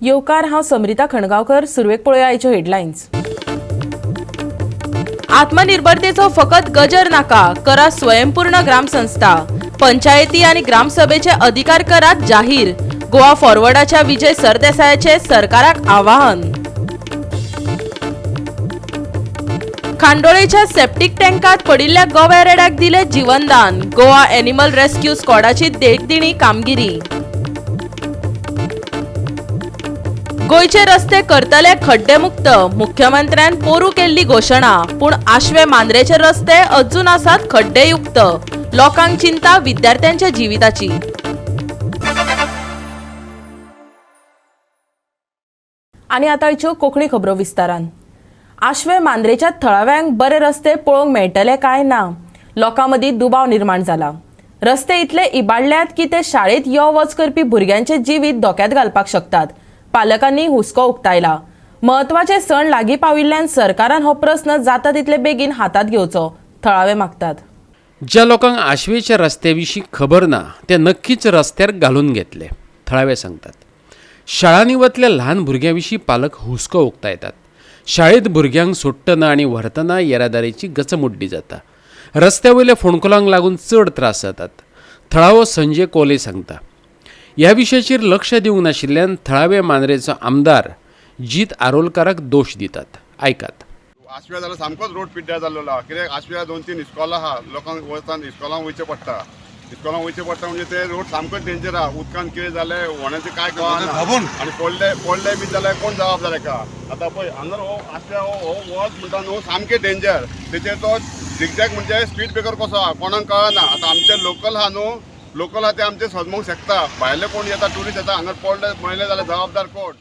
येवकार, हांव समरिता खणगांवकर. सुरवेक पळोवया आयच्यो हेडलायन्स. आत्मनिर्भरतेचो फकत गजर नाका, करा स्वयंपूर्ण ग्रामसंस्था. पंचायती आनी ग्रामसभेचे अधिकार करात जाहीर. गोवा फॉरवर्डाच्या विजय सरदेसायाचे सरकाराक आवाहन. खांडोळेच्या सेप्टीक टँकात पडिल्ल्या गोव्या रेड्याक दिले जीवनदान. गोवा एनिमल रेस्क्यू स्क्वॉडाची देखदिणी कामगिरी. गोंयचे रस्ते करतले खड्डेमुक्त, मुख्यमंत्र्यान पोरू केल्ली घोशणा. पूण आश्वे मांद्रेचे रस्ते अजून आसात खड्डेयुक्त. लोकांक चिंता विद्यार्थ्यांच्या जिविताची. आनी आतां आयच्यो कोंकणी खबरो विस्तारान. आश्वे मांद्रेच्या थळाव्यांक बरे रस्ते पळोवंक मेळटले काय ना, लोकां मदीं दुबाव निर्माण जाला. रस्ते इतले इबाडल्यात की ते शाळेंत यो वच करपी भुरग्यांचे जिवीत धोक्यांत घालपाक शकतात. पालकांनी हुस्को उक्तायला. म्हत्वाचे सण लागीं पाविल्ल्यान सरकारान हो प्रस्न जाता तितले बेगीन हातांत घेवचो, थळावे मागतात. ज्या लोकांक आशवेच्या रस्त्या विशीं खबर ना ते नक्कीच रस्त्यार घालून घेतले, थळावे सांगतात. शाळांनी वतल्या ल्हान भुरग्यां विशीं पालक हुस्को उक्तायतात. शाळेंत भुरग्यांक सोडटना आनी व्हरतना येरादारीची गचमुड्डी जाता. रस्त्या वयल्या फोंडकुलांक लागून चड त्रास जातात. थळावो संजय कोले सांगता, ह्या विशयाचेर लक्ष दिवंक नाशिल्ल्यान थळावे मांद्रेचो आमदार जीत आरोलकाराक दोश दितात. आयकात. आशव्या जाल्यार सामकोच रोड पिड्ड्यार जाल्लो आहा. कित्याक आशव्या 2-3 इस्कॉलां आहा, लोकांक वचून इस्कॉलांक वयचें पडटा. इस्कॉलांक वयचें पडटा म्हणजे ते रोड सामकोच डेंजर आहा. उदकान कितें जालें व्हण्याचें कांय कळना आनी पडले बी जाल्यार कोण जबाबदार हेका. आतां पळय हांगा हो आशव्या हो वच म्हणटा न्हू सामकें डेंजर. तेचेर तो झिगझॅग म्हणजे स्पीड ब्रेकर कसो आहा कोणाक कळना. आतां आमचे लोकल आहा न्हू, लोकल आहा ते आमचे सजमोंक शकता. भायले कोण येता ट्युरिस्ट येता हांगा पडले म्हणलें जाल्यार जबाबदार कोण.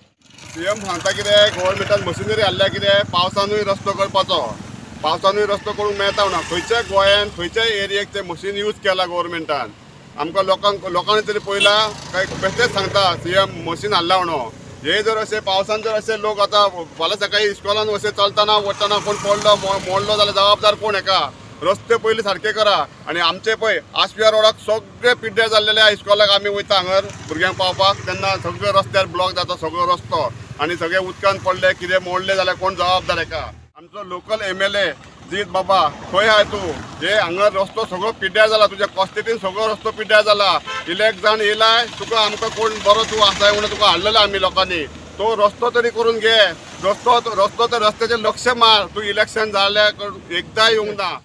सीएम सांगता कितें गव्हर्मेंटान मशिनरी हाडल्या कितें पावसानूय रस्तो करपाचो, पावसानूय रस्तो करूंक मेळटा ना. खंयच्या गोंयान खंयच्याय एरियेक ते मशीन यूज केला गव्हर्मेंटान. आमकां लोकांनी तरी पळयला काय बेश्टेच सांगता सीएम मशीन हाडला म्हणून. हे जर अशें पावसान जर अशे लोक आतां फाल्यां सकाळी इस्कॉलान अशें चलतना वतना कोण पडलो मोडलो जाल्यार जबाबदार कोण हेका. रस्ते पयलीं सारके करा. आनी आमचे पळय आशव्या रोडाक सगळे पिड्ड्यार जाल्लेले आहा. इस्कॉलाक आमी वयता हांगर भुरग्यांक पावपाक तेन्ना सगळे रस्त्यार ब्लॉक जाता सगळो रस्तो आनी सगळे उदकान पडले कितें मोडले जाल्यार कोण जबाबदार हेका. आमचो लोकल MLA जीत बाबा खंय आहाय तूं. हे हांगा रस्तो सगळो पिड्ड्यार जाला, तुज्या कॉस्टेटीन सगळो रस्तो पिड्ड्यार जाला. इलेक्ट जावन येयलाय तुका आमकां कोण बरो तूं आसाय म्हणून तुका हाडलेलो आमी लोकांनी. तो रस्तो तरी करून घे. रस्तो तर रस्त्याचेर लक्ष मार. तूं इलेक्शन जाल्यार एकदां येवंक ना.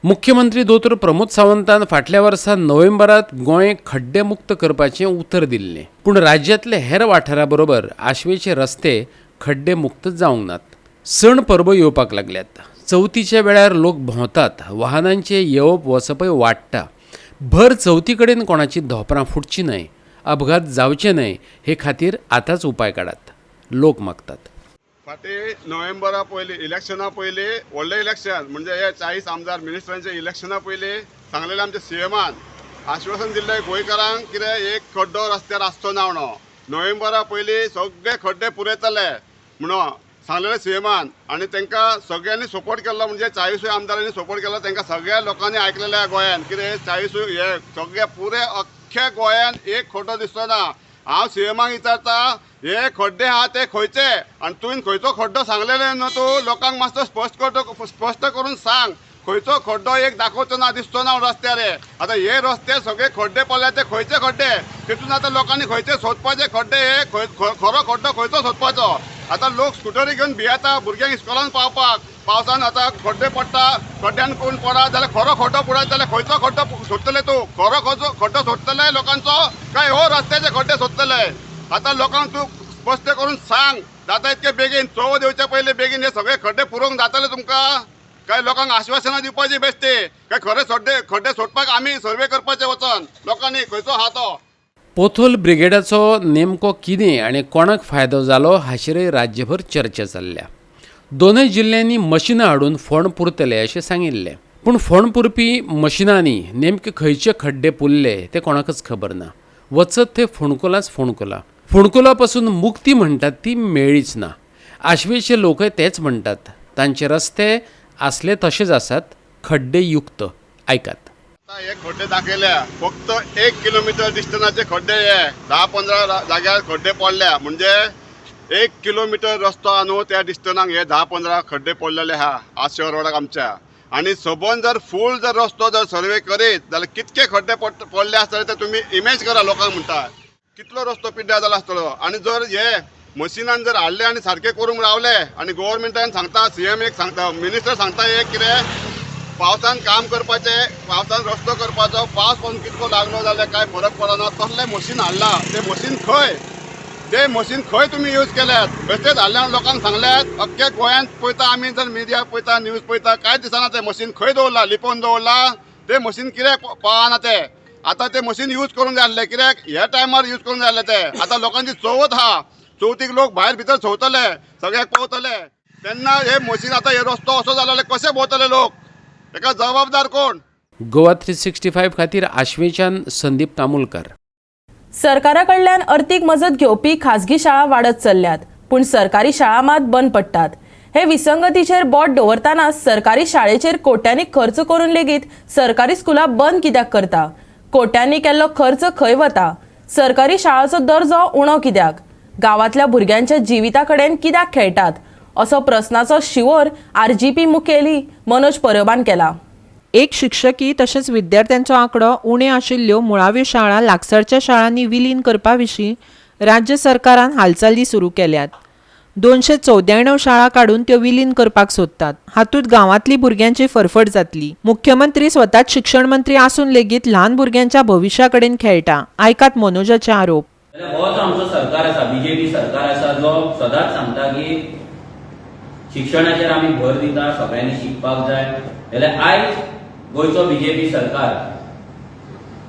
मुख्यमंत्री दोतोर प्रमोद सावंतान फाटल्या वर्सा नोव्हेंबरात गोंय खड्डेमुक्त करपाचें उतर दिल्लें. पूण राज्यांतले हेर वाठारा बरोबर आशवेचे रस्ते खड्डेमुक्त जावंक नात. सण परबो येवपाक लागल्यात. चवथीच्या वेळार लोक भोंवतात, वाहनांचें येवप वचपय वाडटा. भर चवथी कडेन कोणाची धोंपरां फुटची न्हय, अपघात जावचे न्हय हे खातीर आतांच उपाय काडात, लोक मागतात. फाटीं नोव्हेंबरा पयलीं इलेक्शना पयलीं व्हडलें इलेक्शन म्हणजे हे 40 आमदार मिनिस्टरांचे इलेक्शना पयलीं सांगलेलें आमच्या सीएमान आश्वासन दिल्लें गोंयकारांक कितें एक खड्डो रस्त्यार आसचो ना म्हणून. नोव्हेंबरा पयलीं सगळे खड्डे पुरयतले म्हणून सांगलेलें सीएमान आनी तांकां सगळ्यांनी सपोर्ट केल्लो. म्हणजे 40 आमदारांनी सपोर्ट केल्लो तांकां सगळ्या लोकांनी आयकलेलें आहा गोंयान कितें 40 हे सगळे पुरे अख्ख्या गोंयान एक खड्डो दिसचो ना. हांव सीएमाक विचारता हे खड्डे आहा ते खंयचे आनी तुवें खंयचो खड्डो सांगलेले न्हू तूं लोकांक मातसो स्पश्ट करून सांग. खंयचो खड्डो एक दाखोवचो ना, दिसचो ना रस्त्यार. आतां हे रस्ते सगळे खड्डे पडले ते खंयचे खड्डे तितून आतां लोकांनी खंयचे सोदपाचे खड्डे हे खरो खड्डो खंयचो सोदपाचो. आतां लोक स्कुटरी घेवन भियेता भुरग्यांक इस्कॉलान पावपाक. पावसान आतां खड्डे पडटा, खड्ड्यान कोण पडत जाल्यार खरो खड्डो पडत जाल्यार खंयचो खड्डो सोदतले तूं. खरो खड्डो सोदतले लोकांचो काय हो रस्त्याचे खड्डे सोदतले. आतां लोकांक तूं स्पश्ट करून सांग जाता इतके बेगीन चवथ येवच्या पयलीं बेगीन हे सगळे खड्डे पुरोवंक जातले तुमकां. काय लोकांक आश्वासनां दिवपाची बेश्टी काय खरे खड्डे सोदपाक आमी सर्वे करपाचे वचोन लोकांनी खंयचो आहा तो. पोथोल ब्रिगेडाचो नेमको कितें आनी कोणाक फायदो जालो हाचेरय राज्यभर चर्चा चल्ल्या. दोनय जिल्ल्यांनी मशिनां हाडून फोंड पुरतले अशें सांगिल्लें. पूण फोंड पुरपी मशिनांनी नेमके खंयचे खड्डे पुरले ते कोणाकच खबर ना. वचत थंय फोंडकुलांच फोंडकुलां. फोंडकुलां पासून मुक्ती म्हणटात ती मेळ्ळीच ना. आशवेचे लोकय तेच म्हणटात. तांचे रस्ते आसले तशेच आसात, खड्डेयुक्त. आयकात. हे खड्डे दाखयल्या फक्त 1 किलोमिटर डिस्टन्साचे खड्डे हे 10-15 जाग्यार खड्डे पडल्या. म्हणजे एक किलोमिटर रस्तो आहा न्हू त्या डिस्टन्साक हे 10-15 खड्डे पडलेले आहा आशें रोडाक आमच्या. आनी सबंद जर फूल जर रस्तो जर सर्वे करीत जाल्यार कितके खड्डे पडले आसतले ते तुमी इमेज करा लोकांक म्हणटा कितलो रस्तो पिड्ड्यार जाला आसतलो. आनी जर हे मशिनान जर हाडले आनी सारके करूंक रावले आनी गोवोरमेंटान सांगता, सीएम एक सांगता, मिनिस्टर सांगता एक कितें पावसान काम करपाचें, पावसान रस्तो करपाचो, पावस पडून कितको लागलो जाल्यार कांय फरक पडना, तसलें मशीन हाडलां. तें मशीन खंय, तें मशीन खंय तुमी यूज केल्यात? बेश्टेच हाडल्या आनी लोकांक सांगल्यात. अख्ख्या गोंयांत पळयता आमी, जर मिडिया पळयता, न्यूज पळयता, कांय दिसना तें मशीन खंय दवरलां, लिपोवन दवरलां तें मशीन, कित्याक पावना तें? आतां तें मशीन यूज करूंक जाय आसलें, कित्याक ह्या टायमार यूज करूंक जाय आसलें तें. आतां लोकांची चवथ आहा, चवथीक लोक भायर भितर सोंवतले, सगळ्याक पळोवतले, तेन्ना हे मशीन आतां हे रस्तो असो जाला जाल्यार कशे भोंवतले लोक? तेका जबाबदार कोण? गोवा 365 खातीर आशवेच्यान संदीप तामुलकर. सरकारा कडल्यान अर्थीक मजत घेवपी खाजगी शाळा वाडत चल्ल्यात, पूण सरकारी शाळा मात बंद पडटात. हे विसंगतीचेर बोट दवरतना सरकारी शाळेचेर कोट्यांनी खर्च करून लेगीत सरकारी स्कुलां बंद कित्याक करता? कोट्यांनी केल्लो खर्च खंय वता? सरकारी शाळाचो दर्जो उणो कित्याक? गांवांतल्या भुरग्यांच्या जिविता कडेन कित्याक खेळटात, असो प्रस्नाचो शिंवोर आरजीपी मुखेली मनोज परबान केला. एक शिक्षकी तशेंच विद्यार्थ्यांचो आंकडो उणे आशिल्ल्यो मुळाव्यो शाळा लागसारच्या शाळांनी विलीन करपा विशीं राज्य सरकारान हालचाली सुरू केल्यात. 294 शाळा काडून त्यो विलीन करपाक सोदतात. हातूंत गांवांतली भुरग्यांची फरफट जातली. मुख्यमंत्री स्वताच शिक्षण मंत्री आसून लेगीत ल्हान भुरग्यांच्या भविश्या कडेन खेळटा. आयकात मनोजाचे आरोप. जाल्यार हो जो आमचो सरकार आसा, बीजेपी सरकार आसा, जो सदांच सांगता की शिक्षणाचेर आमी भर दिता, सगळ्यांनी शिकपाक जाय, जाल्यार आयज गोंयचो बीजेपी सरकार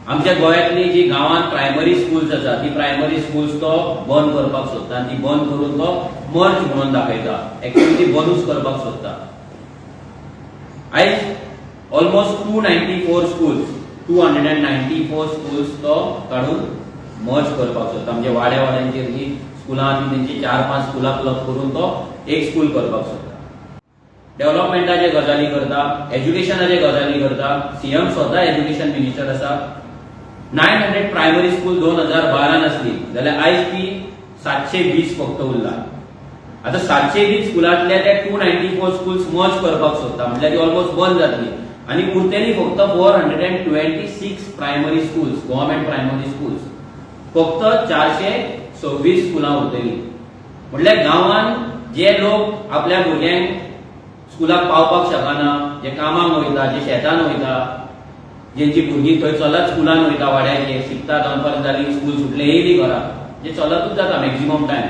आमच्या गोंयांतली जी गांवांत प्रायमरी स्कूल्स आसा ती प्रायमरी स्कूल्स तो बंद करपाक सोदता आनी ती बंद करून तो मर्ज म्हणून दाखयता. एक्चुअली ती बंदूच करपाक सोदता. आयज almost 294 schools, 294 schools तो काडून मर्ज करपाक सोदता. म्हणजे वाड्या वाड्यांचेर जी स्कुलां आसा ती तेंची 4-5 स्कुलां क्लब करून तो एक स्कूल करपाक सोदता. डेव्हलपमेंटाचे गजाली करता, एज्युकेशनाचे गजाली करता. सीएम स्वता एज्युकेशन मिनिस्टर आसा. 900 प्रायमरी स्कूल 2012 आसली जाल्यार आयज ती 720 फक्त उरला. आतां 720 स्कुलांतल्या ते 294 स्कूल्स मर्ज करपाक सोदता, म्हटल्यार ती ऑलमोस्ट बंद जातली आनी उरतली फक्त 426 primary schools, government primary schools. फक्त 426 स्कुलां उरतली. म्हटल्यार गांवांत जे लोक आपल्या भुरग्यांक स्कुलाक पावपाक शकना, जे कामाक वयता, जे शेतान वयता, जेंची भुरगीं थंय चलत स्कुलान वयता, वाड्याचेर शिकता, दनपार जाली स्कूल सुटलें येयली घरा, जे चलतूच जाता मॅक्झिमम टायम,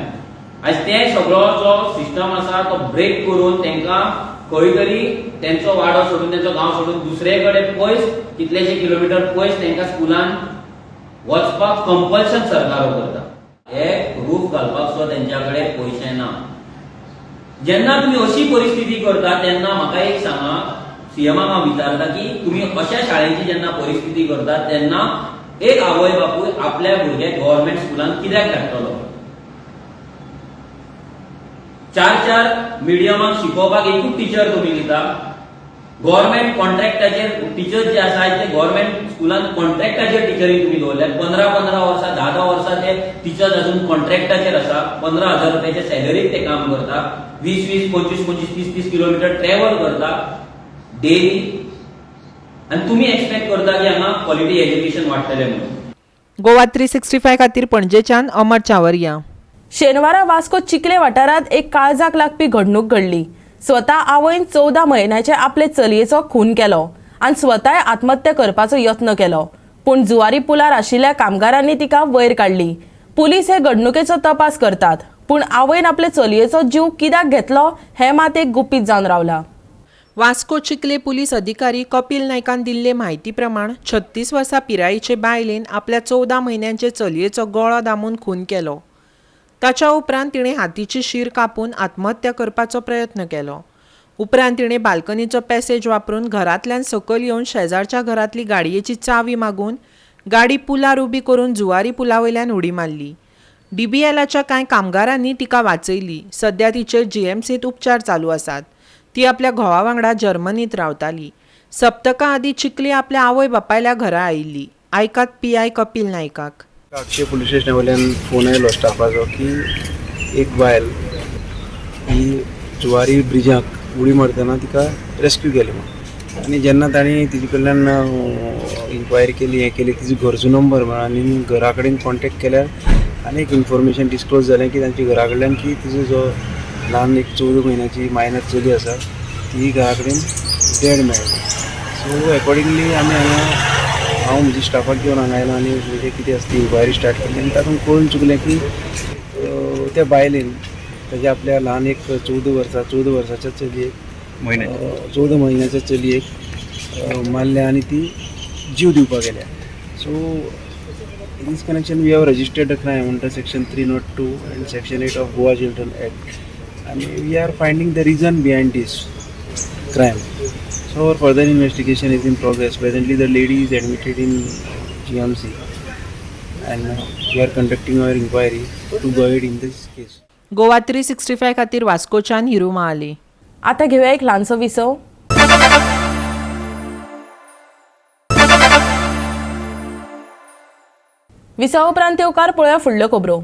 आयज ते सगळो जो सिस्टम आसा तो ब्रेक करून तांकां खंय तरी तेंचो वाडो सोडून, तेंचो गांव सोडून दुसरे कडेन पयस कितलेशे किलोमिटर पयस तांकां स्कुलान वचपाक कंपल्शन सरकार करता. हे रूफ घालपाक सुद्दां तेंच्या कडेन पयशे ना. जेन्ना तुमी अशी परिस्थिती करता तेन्ना म्हाका एक सांगा, सीएमाक हांव विचारता की तुमी अशा शाळेची जेन्ना परिस्थिती करतात तेन्ना एक आवय बापूय आपल्या भुरग्याक गव्हर्मेंट स्कुलान कित्याक धाडटलो? 4-4 मिडियमाक शिकोवपाक एकूच टिचर तुमी दिता. गव्हर्मेंट कॉन्ट्रॅक्टाचेर टिचर जे आसा ते गव्हर्मेंट स्कुलान कॉन्ट्रॅक्टाचेर टिचरी तुमी दवरल्यात. 15-15 वर्सां, 10-10 वर्सां ते टिचर्स अजून कॉन्ट्रॅक्टाचेर आसा. 15,000 रुपयाच्या सॅलरीत ते काम करता. 20-20, 25-25, 30-30 किलोमिटर ट्रॅव्हल करता डेली आनी तुमी एक्सपेक्ट करता की हांगा क्वॉलिटी एज्युकेशन वाडटलें म्हणून. गोवा 365 खातीर पणजेच्यान अमर चावरिया. शेनवारा वास्को चिखले वाठारांत एक काळजाक लागपी घडणूक घडली. स्वता आवयन 14 म्हयन्याचे आपले चलयेचो खून केलो आनी स्वताय आत्महत्या करपाचो यत्न केलो, पूण जुवारी पुलार आशिल्ल्या कामगारांनी तिका वयर काडली. पुलीस हे घडणुकेचो तपास करतात, पूण आवयन आपले चलयेचो जीव कित्याक घेतलो हें मात एक गुपीत जावन रावलां. वास्को चिखले पुलीस अधिकारी कपिल नायकान दिल्ले म्हायती प्रमाण 36 वर्सां पिरायेचे बायलेन आपल्या 14 म्हयन्यांचे चलयेचो गळो दामून खून केलो. ताच्या उपरांत तिणें हातीची शीर कापून आत्महत्या करपाचो प्रयत्न केलो. उपरांत तिणें बाल्कनीचो पॅसेज वापरून घरांतल्यान सकयल येवन शेजारच्या घरांतली गाडयेची चावी मागून गाडी पुलार उबी करून जुवारी पुला वयल्यान उडी मारली. डीबीएलाच्या कांय कामगारांनी तिका वाचयली. सध्या तिचेर जीएमसींत उपचार चालू आसात. ती आपल्या घोवा वांगडा जर्मनीत रावताली. सप्तका आदीं चिखली आपल्या आवय बापायल्या घरा आयिल्ली. आयकात पीआय कपिल नायकाक. आगशे पुलीस स्टेशना वयल्यान फोन आयलो स्टाफाचो की एक बायल ही जुवारी ब्रिजाक उडी मारतना तिका रेस्क्यू केली म्हूण. आनी जेन्ना तांणी तिजे कडल्यान इन्क्वायरी केली, हें केली, तिजो घरचो नंबर मेळ्ळो आनी घरा कडेन कॉन्टेक्ट केल्यार आनी एक इन्फॉर्मेशन डिस्क्लोज जालें की तांच्या घरा कडल्यान की तिजो जो ल्हान एक 14 म्हयन्याची मायनर चली आसा ती घरा कडेन डेड मेळ्ळी. सो एकॉर्डिंगली आमी हांगा, हांव म्हज्या स्टाफाक घेवन हांगा आयलो आनी म्हणजे कितें आसा ती इन्क्वायरी स्टार्ट केली आनी तातूंत कळून चुकलें की त्या बायलेन ताज्या आपल्या ल्हान एक 14 वर्साच्या चलयेक, 14 म्हयन्याच्या चलयेक मारल्या आनी ती जीव दिवपाक गेल्या. So in this connection we have registered a crime under section 302 and section 8 of Goa children act आनी we are finding the reason behind this crime. So our further investigation is in progress. Presently the lady is admitted in GMC and we are conducting our inquiry to go ahead in this case. Goa 365 खातीर वास्कोच्यान हिरू महाली. आता घेऊया एक ल्हानसो विसव. विसवा उपरांत येवकार पळोवया फुडल्यो खबरो.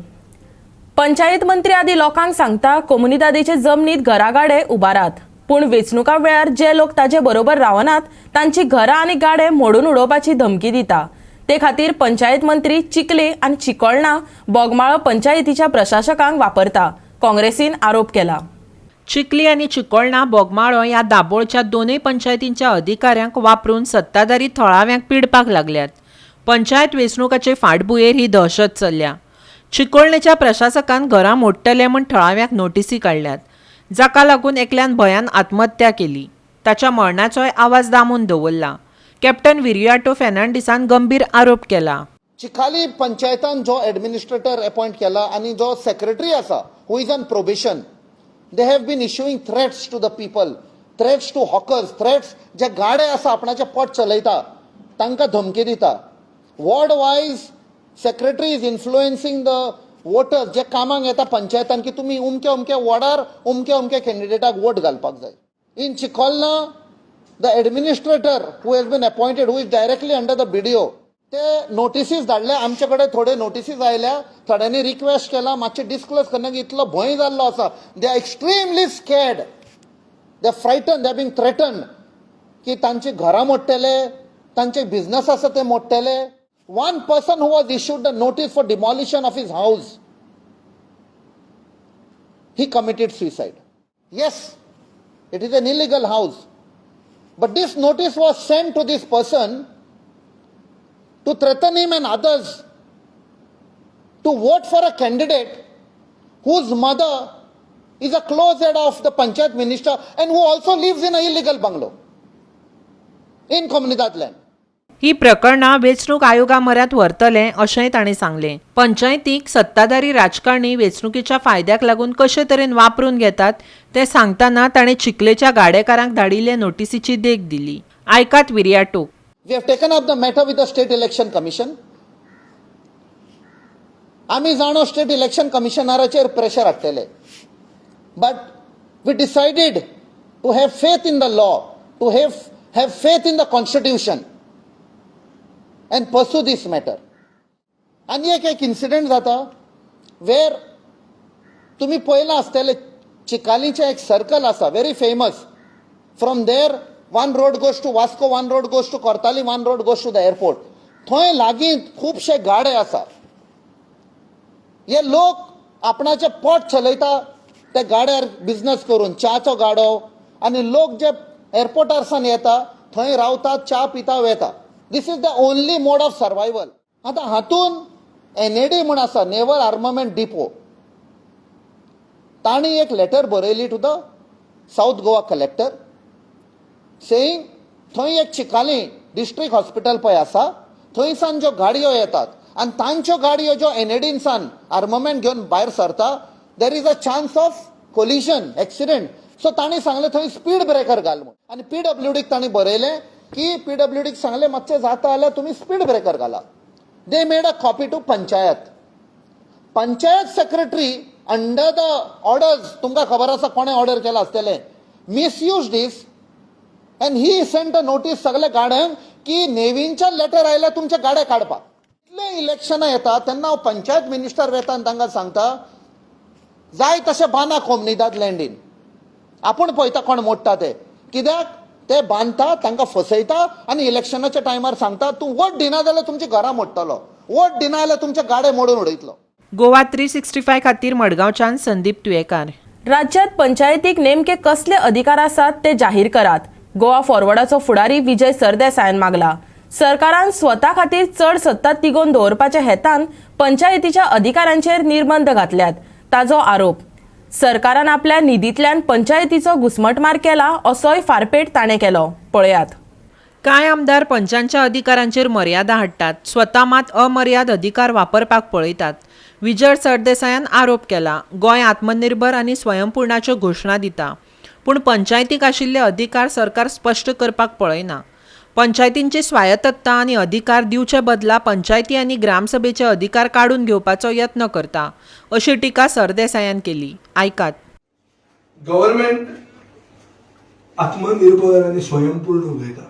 पंचायत मंत्री आदी लोकांक सांगता कोमुनिदादीचे जमनीत घरागाडे उबारात, पूण वेंचणुका वेळार जे लोक ताजे बरोबर रावनात तांची घरां आनी गाडे मोडून उडोवपाची धमकी दिता. ते खातीर पंचायत मंत्री चिखले आनी चिकोळणा बोगमाळो पंचायतीच्या प्रशासकांक वापरता, काँग्रेसीन आरोप केला. चिखली आनी चिकोळणा बोगमाळो ह्या दाबोळच्या दोनूय पंचायतींच्या अधिकाऱ्यांक वापरून सत्ताधारी थळाव्यांक पिडपाक लागल्यात. पंचायत वेंचणुकाचे फाटभुंयेर ही दहशत चल्ल्या. चिकोळणेच्या प्रशासकान घरां मोडटले म्हूण थळाव्यांक नोटिसी काडल्यात, जाका लागून एकल्यान भंयान आत्महत्या केली. ताच्या मरणाचोय आवाज दामून दवरला. कॅप्टन विरियाटो फेर्नांडीसान गंभीर आरोप केला. चिखाली पंचायतान जो एडमिनिस्ट्रेटर अपॉइंट केला आनी जो सेक्रेटरी आसा who is on probation, they have been issuing threats to the people, threats to hawkers, threats जे गाडे आसा आपणाचे पोट चलयता तांकां धमकी दिता. Ward wise secretary is influencing the voters जे कामाक येता पंचायतान की तुमी उमके उमके वॉर्डार उमके उमके कॅन्डिडेटाक वोट घालपाक जाय. In Chicolna the administrator who has been appointed, who is directly under the BDO, ते नोटिसीस धाडले आमचे कडेन. थोडे नोटिसीस आयल्या, थोड्यांनी रिक्वेस्ट केला मातशें डिस्क्लोज करना, इतलो भंय जाल्लो आसा. They are extremely scared, they are frighten, they are being threaten की तांची घरां मोडटले, तांचे बिजनस आसा ते मोडटले. One person who was issued the notice for demolition of his house, he committed suicide. Yes, it is an illegal house, but this notice was sent to this person to threaten him and others to vote for a candidate whose mother is a close aide of the panchayat minister and who also lives in an illegal bungalow in Comunidade land. ही प्रकरणां वेंचणूक आयोगा म्हऱ्यांत व्हरतले अशेंय तांणी सांगलें. पंचायतीक सत्ताधारी राजकारणी वेंचणुकेच्या फायद्याक लागून कशे तरेन वापरून घेतात तें सांगतना ताणें चिखलेच्या गाडेकारांक धाडिल्ले नोटिसीची देख दिली. आयकात Viriato. We have taken up the matter with the State Election Commission. आमी जाणो स्टेट इलेक्शन कमिशनराचेर प्रेशर हाडटले, but we decided to have faith in the law, to have faith in the constitution and pursue this matter. आनी एक एक incident जाता वेर तुमी पळयलां आसतलें, चिकालीचें एक सर्कल आसा very famous. From there one road goes to Vasco, one road goes to Cortalim, one road goes to the airport. थंय लागीं खुबशे गाडे आसा. हे लोक आपणाचें पोट चलयता ते गाड्यार बिजनस करून, च्याचो गाडो, आनी लोक जे एअरपोर्टार सावन येता थंय रावतात, च्या पिता, वेता. This is the only mode of survival. आतां हातून NAD म्हूण आसा, नेव्हल आर्ममेंट डिपो, तांणी एक लेटर बरयली to the South Goa collector saying थंय एक चिकाली डिस्ट्रिक्ट हॉस्पिटल पळय आसा, थंयसान ज्यो गाडयो येतात आनी तांच्यो गाडयो ज्यो एनएडीनसान आर्ममेंट घेवन भायर सरता, there is a chance of collision, accident. So तांणी सांगलें थंय स्पीड ब्रेकर घाल म्हूण. आनी PWDक तांणी बरयलें की PWDक सांगलें मातशें जाता जाल्यार तुमी स्पीड ब्रेकर घाला. They made a copy to panchayat. Panchayat secretary under the orders, तुमकां खबर आसा कोणें ऑर्डर केलां आसतलें, misuse this and he sent a notice सगल्या गाड्यांक की नेव्हींच्या लेटर आयल्या तुमच्या गाड्या काडपाक. इतले इलेक्शनां येता तेन्ना हांव पंचायत मिनिस्टर वेता आनी तांकां सांगता जाय तशें बांदा कोमनिदाद लँडीन, आपूण पळयता कोण मोडटा ते. कित्याक ते बांदता, तांकां फसयता आनी इलेक्शनाच्या टायमार सांगता तूं वोट दिना जाल्यार तुमची घरां मोडटलो, वोट दिना जाल्यार तुमचे गाडे मोडून उडयतलो. गोवा 365 खातीर मडगांवच्यान संदीप तुयेकार. राज्यात पंचायतीक नेमके कसले अधिकार आसात ते जाहीर करात, गोवा फॉरवर्डाचो फुडारी विजय सरदेसायान मागला. सरकारान स्वता खातीर चड सत्ता तिगोवन दवरपाच्या हेतान पंचायतीच्या अधिकारांचेर निर्बंध घातल्यात ताजो आरोप. सरकारान आपल्या निधींतल्यान पंचायतीचो घुस्मटमार केला असोय फारपेट ताणें केलो. पळयात. कांय आमदार पंचांच्या अधिकारांचेर मर्यादा हाडटात, स्वता मात अमर्याद अधिकार वापरपाक पळयतात. विजय सरदेसायान आरोप केला, गोंय आत्मनिर्भर आनी स्वयंपूर्णाच्यो घोशणा दिता, पूण पंचायतीक आशिल्ले अधिकार सरकार स्पश्ट करपाक पळयना. पंचायतींची स्वायत्तता आनी अधिकार दिवचे बदला पंचायती आनी ग्रामसभेचे अधिकार काडून घेवपाचो यत्न करता, अशी टिका सरदेसायान केली. आयकात. गव्हर्मेंट आत्मनिर्भर आनी स्वयंपूर्ण उलयता.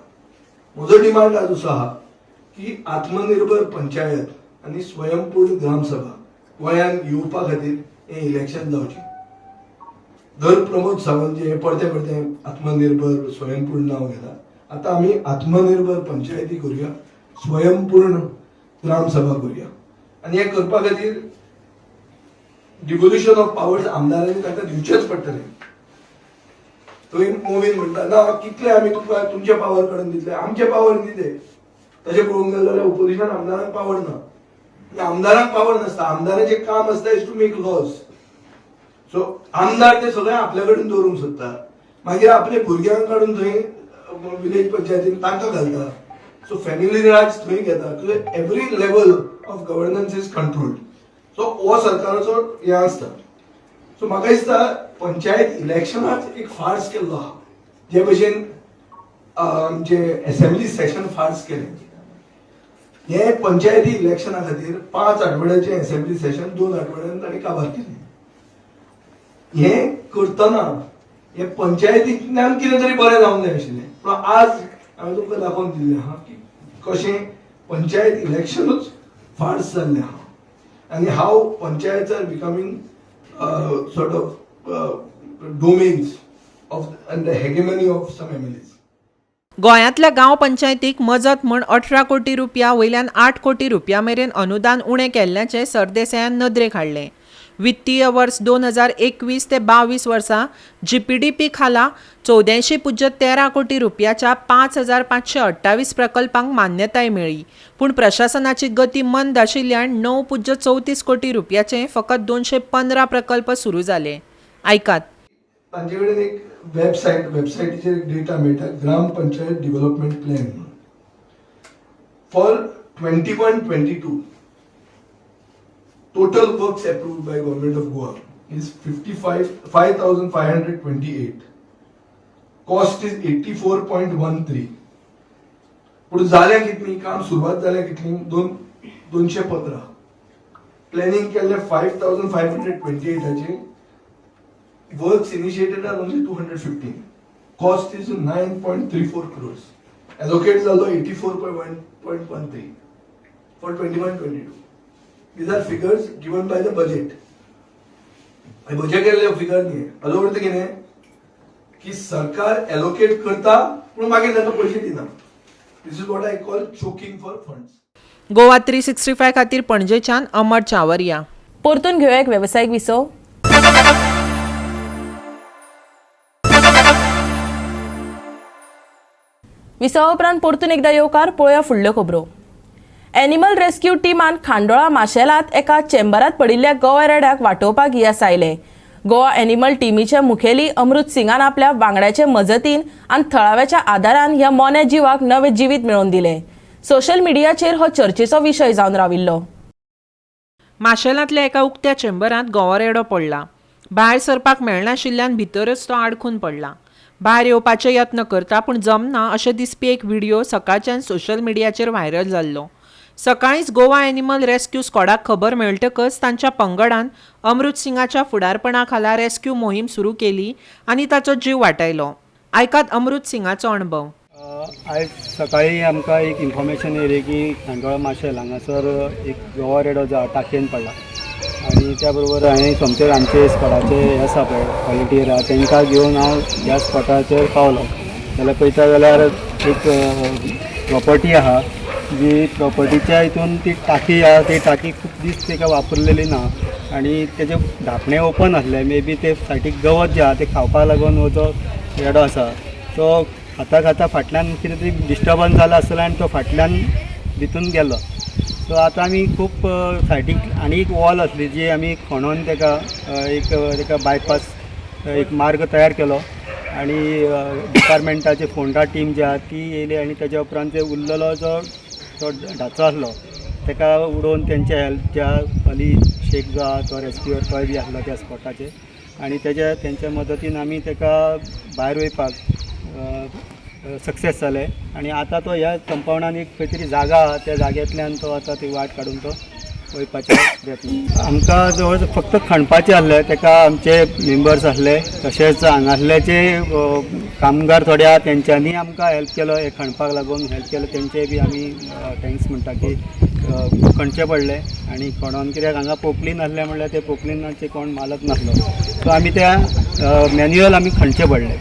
म्हजो डिमांड आज असो आहा की आत्मनिर्भर पंचायत आनी स्वयंपूर्ण ग्रामसभा गोंयांत येवपा खातीर हें इलेक्शन जावचें. दर प्रमोद सावंत जे हे परते परते आत्मनिर्भर स्वयंपूर्ण नांव घेता, आतां आमी आत्मनिर्भर पंचायती करुया, स्वयंपूर्ण ग्रामसभा करुया. आनी हें करपा खातीर डिवोल्युशन ऑफ पावर्स आमदारांनी तांकां दिवचेच पडटले. थंय मोवीन म्हणटा ना कितले आमी तुमकां तुमचे पावर काडून दितले, आमचे पावर न्ही ते. तशें पळोवंक गेले जाल्यार ओपोजिशन आमदारांक पावर ना, आमदारांक पावर नासता. आमदाराचें काम आसता is to make laws. So आमदार ते सगळे आपल्या कडेन दवरूंक सोदता, मागीर आपले भुरग्यांक काडून थंय विलेज पंचायतीन तांकां घालता. सो फॅमिली राज थंय घेता. Every level of governance is controlled. So हो सरकाराचो हें आसता. सो म्हाका दिसता पंचायत इलेक्शनाच एक फार्स केल्लो आहा. जे भशेन आमचे एसेंब्ली सेशन फार्स केलें, हे पंचायती इलेक्शना खातीर 5 आठवड्याचें एसेंब्ली सेशन 2 आठवड्यान तांणी काबार केलें. हें करतना हे पंचायतींतल्यान कितें तरी बरें जावंक जाय आशिल्लें, पूण आज हांवें तुमकां दाखोवन दिल्लें आहा की कशें पंचायत इलेक्शनूच फार्स जाल्लें आहा आनी how panchayats are becoming sort of domains of and the hegemony of some MLAs. गोंयांतल्या गांव पंचायतीक मजत म्हूण 18 कोटी रुपया वयल्यान 8 कोटी रुपया मेरेन अनुदान उणें केल्ल्याचें सरदेसायान नदरेक हाडलें. वित्तीय वर्स 2021 ते 22 वर्सा जीपीडीपी खाला 84.13 कोटी रुपयाच्या 5,528 प्रकल्पांक मान्यताय मेळ्ळी, पूण प्रशासनाची गती मंद आशिल्ल्यान 9.34 कोटी रुपयाचे फकत 215 प्रकल्प सुरू जाले. आयकात. तांचे कडेन एक वेबसायटीचेर एक डेटा मेळटा, ग्राम पंचायत डेव्हलपमेंट प्लॅन म्हणून for 21-22 total works approved by government of Goa is 55,528. Cost is 84.13. पूण जाल्या कितली काम, सुरवात जाल्या कितली, 215. प्लॅनिंग केल्ले 5,528, works initiated are only 215. Cost is 9.34 crores. Allocate जालो 84.1.13 for 21-22. These are figures given by the budget. म्हजे केल्ले फिगर न्ही. हाजो अर्थ कितें की सरकार एलोकेट करता पूण मागीर तांकां पयशे दिना. This is what I call choking for funds. Goa 365 खातीर पणजेच्यान अमर चावरिया. परतून घेवया एक वेवसायीक विसव. विसवा उपरांत परतून एकदा येवकार. पळोवया फुडल्यो खबरो. एनिमल रेस्क्यू टिमान खांडोळा माशेलांत एका चेंबरात पडिल्ल्या गोवा रेड्याक वाटोवपाक येस आयलें. गोवा एनिमल टिमीचे मुखेली अमृत सिंगान आपल्या वांगड्याचे मजतीन आनी थळाव्याच्या आदारान ह्या मोन्या जिवाक नवें जिवीत मेळोवन दिलें. सोशल मिडियाचेर हो चर्चेचो विशय जावन राविल्लो. माशेलांतल्या एका उक्त्या चेंबरांत गोवा रेडो पडला. भायर सरपाक मेळनाशिल्ल्यान भितरच तो आडखून पडला. भायर येवपाचे यत्न करता पूण जमना अशें दिसपी एक व्हिडिओ सकाळच्यान सोशल मिडियाचेर व्हायरल जाल्लो. सकाळींच गोवा एनिमल रेस्क्यू स्क्वॉडाक खबर मेळटकच तांच्या पंगडान अमृत सिंगाच्या फुडारपणा खाला रेस्क्यू मोहीम सुरू केली आनी ताचो जीव वाटायलो. आयकात अमृत सिंगाचो अणभव. आयज सकाळी आमकां एक इन्फॉर्मेशन येयली की खांडोळा माशेल हांगासर एक गोवा रेडो जो टाकयेन पडला. आनी त्या बरोबर हांवें सोमतेच आमचे स्कॉडाचे हे आसा पळय व्हॉलंटियर आहा तांकां घेवन हांव ह्या स्पॉटाचेर पावलो. जाल्यार पळयता जाल्यार एक प्रॉपर्टी आहा जी प्रॉपर्टीच्या हितून ती टाकी आहा, ती टाकी खूब दीस ताका वापरलेली ना आनी तेजें धापणें ओपन आसलें. मे बी ते सायडीक गवत जें आहा तें खावपाक लागून हो जो रेडो आसा तो खाता खाता फाटल्यान कितें तरी डिस्टर्बन्स जाला आसतलें आनी तो फाटल्यान भितून गेलो. सो आतां आमी खूब सायडीक आनी एक वॉल आसली जी आमी खणोन ताका एक ताका बायपास एक मार्ग तयार केलो आनी डिपार्टमेंटाचे फोंडा टीम जी आहा ती येयली आनी ताच्या उपरांत ते उरलेलो जो तो ढाचो आसलो ताका उडोवन तेंचे हेल्प ज्या अली शेख जो आहा तो रेस्क्युअर तोय बी आसलो त्या स्पॉटाचेर आनी तेज्या तेंच्या मदतीन आमी ताका भायर वयपाक सक्सेस जाले. आनी आतां तो ह्या कंपाउंडान एक खंय तरी जागा आहा त्या जाग्यांतल्यान तो आतां ती वाट काडून तो वयपाचे प्रयत्न. आमकां जवळ फक्त खणपाचें आसलें, ताका आमचे मेंबर्स आसले तशेंच हांगासल्याचे कामगार थोडे आहा तेंच्यांनी आमकां हेल्प केलो, हे खणपाक लागून हेल्प केलो, तेंचे बी आमी thanks म्हणटा की खणचें पडलें. आनी खणोन कित्याक हांगा पोपलीन आसलें म्हणल्यार ते पोपलिनाचे कोण मालक नासलो, सो आमी त्या मॅन्युअल आमी खणचें पडलें.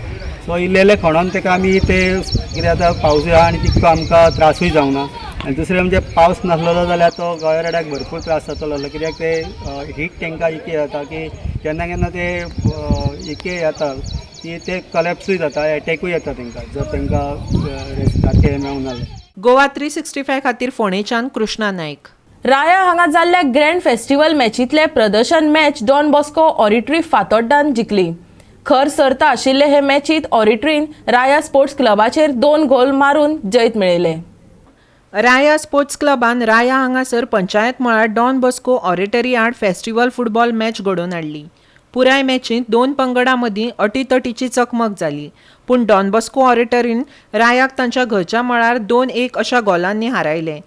सो इल्लें इल्लें खणोन ताका आमी ते कितें आतां पावसूय आहा आनी तितको आमकां त्रासूय जावना. आनी दुसरें म्हणजे पावस नासलेलो जाल्यार तो गोंयरड्याक भरपूर त्रास जातलो आसलो, कित्याक ते हीट तांकां इतकी जाता की केन्ना केन्ना ते इतके जाता की ते कलॅप्सूय जाता, एटॅकूय येता तांकां जर तांकां सारकें मेळूंक ना जाल्यार. गोवा 365 खातीर फोंडेच्यान कृष्णा नायक. राया हांगा जाल्ल्या ग्रँड फेस्टिवल मॅचींतले प्रदर्शन मॅच डॉन बॉस्को ऑरिट्री फातोड्डान जिखली. खर सर्त आशिल्ले हे मॅचींत ऑरिट्रीन राया स्पोर्ट्स क्लबाचेर 2 गोल मारून जैत मेळयलें. राया स्पोर्ट्स क्लबान राया हांगासर पंचायत मळार डॉन बॉस्को ऑरेटरी आड फेस्टिवल फुटबॉल मॅच घडोवन हाडली. पुराय मॅचींत 2 पंगडां मदीं अटीतटीची चकमक जाली, पूण डॉन बॉस्को ऑरेटरीन रायाक तांच्या घरच्या मळार 2-1 अशा गोलांनी हारायलें.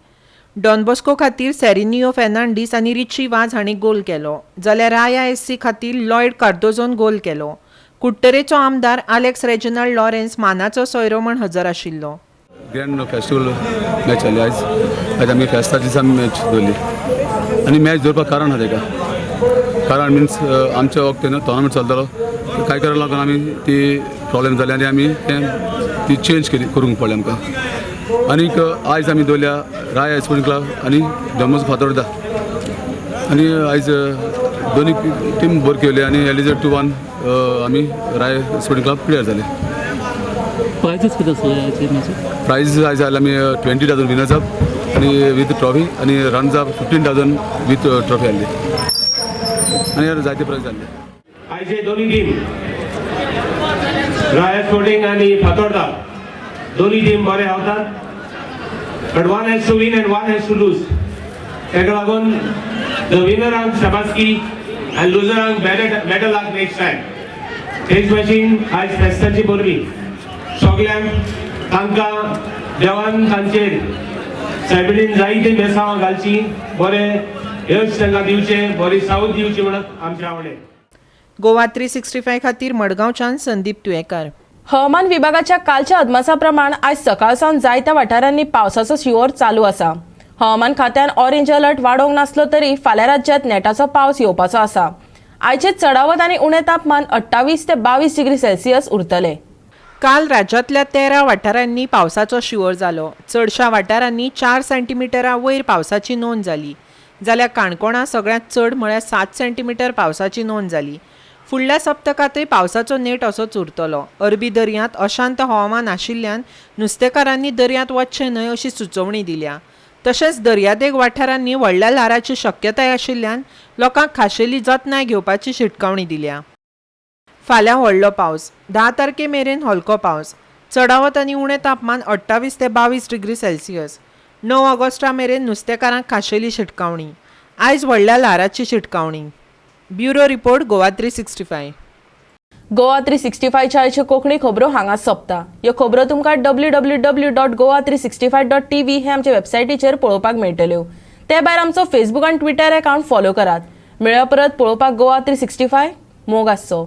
डॉन बॉस्को खातीर सेरिनियो फेर्नांडीस आनी रिची वाज हांणी गोल केलो, जाल्यार राया एससी खातीर लॉयड कार्दोजोन गोल केलो. कुडटरेचो आमदार आलेक्स रेजिनाल्ड लॉरेन्स मानाचो सोयरो म्हण हजर आशिल्लो. ग्रँड फेस्टिवल मॅच जाली आयज. आयज आमी फेस्ता दिसा आमी मॅच दवरली आनी मॅच दवरपाक कारण आहा तेका. कारण मिन्स आमच्या वक्त टोर्नामेंट चलतालो, काय कारण लागून आमी ती प्रॉब्लेम जाली आनी आमी तें ती चेंज केली करूंक पडलें आमकां. आनीक आयज आमी दवरल्या राया स्पोर्टिंग क्लब आनी डॉन फातोर्डा आनी आयज दोनी टीम बरी खेळ्ळी आनी एलिजर 2-1 आमी राय स्पोर्टिंग क्लब प्लेयर जाले. प्रायजीस कितें आसले? प्रायज आयज जाले आमी 20,000 विनर्स अप आनी विथ ट्रॉफी आनी runners up 15,000 with trophy आहली आनी जायते प्रायज जाल्ले. आयचे दोन्ही टीम राया स्पोर्टिंग आनी फातोर्डा दोन्ही टीम बरे हावतात, but one has to win and one has to lose. ताका लागून the विनरांक शाबासकी आनी लुजरांक better luck next time. तेच भाशेन आयज फेस्ताची परबी सगल्यांक तांकां देवान तांचेर सायबिणीन जायतीं बेसांवां घालची, बरें यश तांकां दिवचें, बरी सावध दिवची म्हणून आमचें आवडे. गोवा 365 खातीर मडगांवच्यान संदीप तुयेकार. हवामान विभागाच्या कालच्या अदमासा प्रमाण आयज सकाळ सावन जायत्या वाठारांनी पावसाचो शिंवोर चालू आसा. हवामान खात्यान ऑरेंज अलर्ट वाडोवंक नासलो तरी फाल्यां राज्यांत नेटाचो पावस येवपाचो आसा. आयचे चडावत आनी उणें तापमान 28 ते 22 डिग्री सेल्सियस उरतले. काल राज्यांतल्या 13 वाठारांनी पावसाचो शिंवर जालो. चडशा वाठारांनी 4 सेंटीमिटरा वयर पावसाची नोंद जाली, जाल्यार काणकोणा सगळ्यांत चड म्हळ्यार 7 सेंटीमिटर पावसाची नोंद जाली. फुडल्या सप्तकांतय पावसाचो नेट असोच उरतलो. अरबी दर्यांत अशांत हवामान आशिल्ल्यान नुस्तेकारांनी दर्यांत वचचें न्हय अशी सुचोवणी दिल्या. तशेंच दर्यादेग वाठारांनी व्हडल्या ल्हाराची शक्यताय आशिल्ल्यान लोकांक खाशेली जतनाय घेवपाची शिटकावणी दिल्या. फाल्यां व्हडलो पावस, 10 तारखे मेरेन हलको पावस. चडावत आनी उणें तापमान 28 ते 22 डिग्री सेल्सियस. 9 ऑगस्टा मेरेन नुस्तेकारांक खाशेली शिटकावणी. आयज व्हडल्या ल्हाराची शिटकावणी. Bureau report, Goa 365. Goa 365 आयच्यो कोंकणी खबरो हांगा सोंपता. ह्यो खबरो तुमकां www.goa365.tv हे आमचे वेबसायटीचेर पळोवपाक मेळटल्यो. ते भायर आमचो फेसबूक आनी ट्विटर अकाउंट फॉलो करात. मेळया परत पळोवपाक गोवा 365. मोग आसचो.